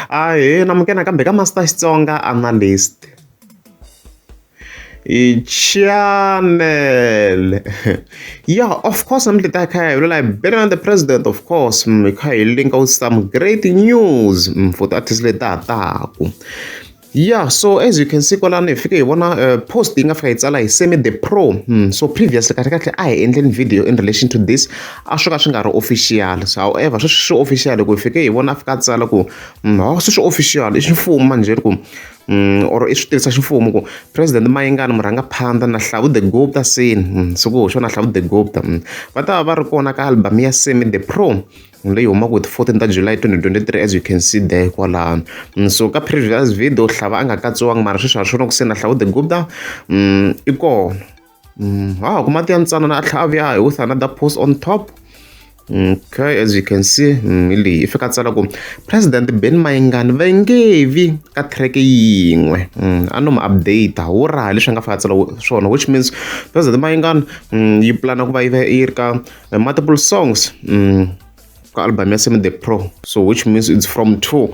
Ahee namukela nakambe ka Master Xitsonga Analyst i channel. Yeah, of course namuntlha ta kha hi vulavula hi Benny the President, of course hi kha hi link out some great news for ti-artist leti ta ha taku. Yeah, so as you can see kwalano hi fike hi vona post yi nga fika yi tsala hi Semi the Pro. So previously kahle kahle a hi endleni video in relation to this, a swo ka swi nga ri official. So however sweswi swi official ku hi fike hi vona a fika a tsala ku ha se swi official i ximfumo manjhe ku or i swi tivisa ximfumo ku President Mayengani murhangaphandla na Hlavu the Gupta seni so ku hoxiwa na Hlavu the Gupta va ta va va ri kona ka album ya Semi the Pro leyi humaka hi ti 14 ta July 2023, as you can see there kwalano. So ka previous video Hlava a nga katsiwangi, mara sweswi ha swona ku se na Hlavu the Gupta i kona. Ha ku mati ya ntsanana a tlhela a vuya with another post on top. Okay, as you can see, hi leyi i fika a tsala ku President Benny Mayengani va nge vi ka track yin'we. A no mi update wo raha leswi a nga fika a tsala swona, which means President Mayengani yi pulana ku va yi va yi ri ka multiple songs ka album ya Semi the Pro, so which means it's from 2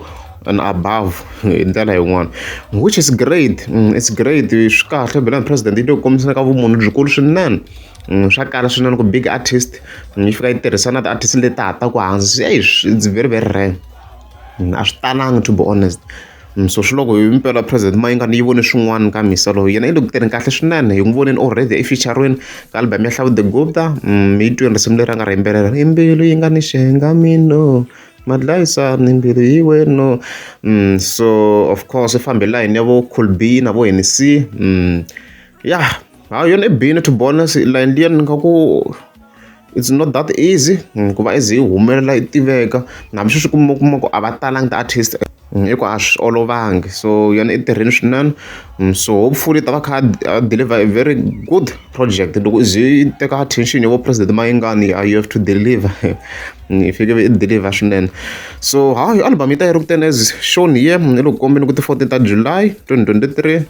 and above hi ndlela yin'wana, which is great. It's great, swi kahle. Benny President yi le ku kombisana ka vumunhu byikulu swinene. Swa kala swinene ku big artist yi fika yi tirhisana na ti-artist leti ta ha taku hansi. Eish, it's very very rare, a swi talangi, to be honest. So swi loko hi mpela President Mayengani yi vone swin'wana ka misa lowu, yena i le ku tirheni kahle swinene. Hi n'wi vonile already e featuring ka album ya Hlavu the Gupta. Yi twini risimu leri a nga ri yimbelela, i mbilu yi nga ni xenga mino madlayisani mbilu yi weno. So of course i fambe line ya vo Cool B na vo Hennessy. Yeah, ha yona i bini, to be honest. Line liya ni nga ku it's not that easy ku va i ze yi humelela yi tiveka, hambi sweswi kuma kuma ku a va talangi ti-artist, hi ku a swi olovangi. So yona i tirhini swinene. So hopefully ta va kha a deliver a very good project. Loko i ze yi teka attention ya vo President Mayengani, you have to deliver. Yi fike i deliver swinene. So hayi, album yi ta yi ri ku teni as shown here, i le ku kombeni ku ti 14 ta July 2023.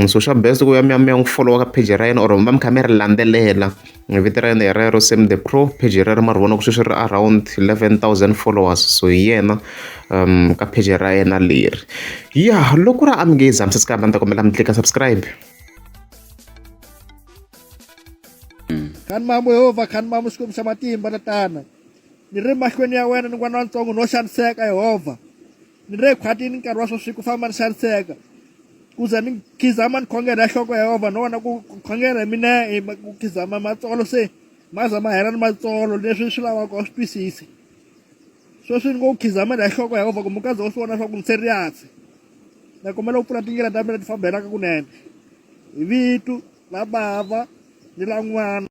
So xa best ku ya mi ya mi ya n'wi followa ka page ra yena or mi va mi kha mi ri landzelela. Vito ra yena hi rero, Sam the Pro. Page rero ma ri vona ku sweswi ri around 11,000 followers, so hi yena ka page ra yena leri. Ya loko ri a mi nge za mi subscribe, a ni ta kombela mi tlika subscribe. Khani mamu Yehovha, khani mamu Xikwembu xa matimba, tatana. Ni ri mahlweni ya wena ni n'wana wantsongo no xaniseka Yehovha. Ni ri ekhwatini nkarhi wa sweswi ku famba ni xaniseka. Ku za ni khizama ni khongela hi nhloko ya Yehovha, no vona ku khongela hi minenge, ku khizama matsolo se ma za ma hela ni matsolo, leswi swi lavaka a swi twisisi. Sweswi ni ngo ku khizamela hi nhloko ya Yehovha kumbe u ka za u swi vona swa ku ni serious. Na kombela u pfula tindlela ta mina ti fambelaka kunene hi vito la bava ni la n'wana.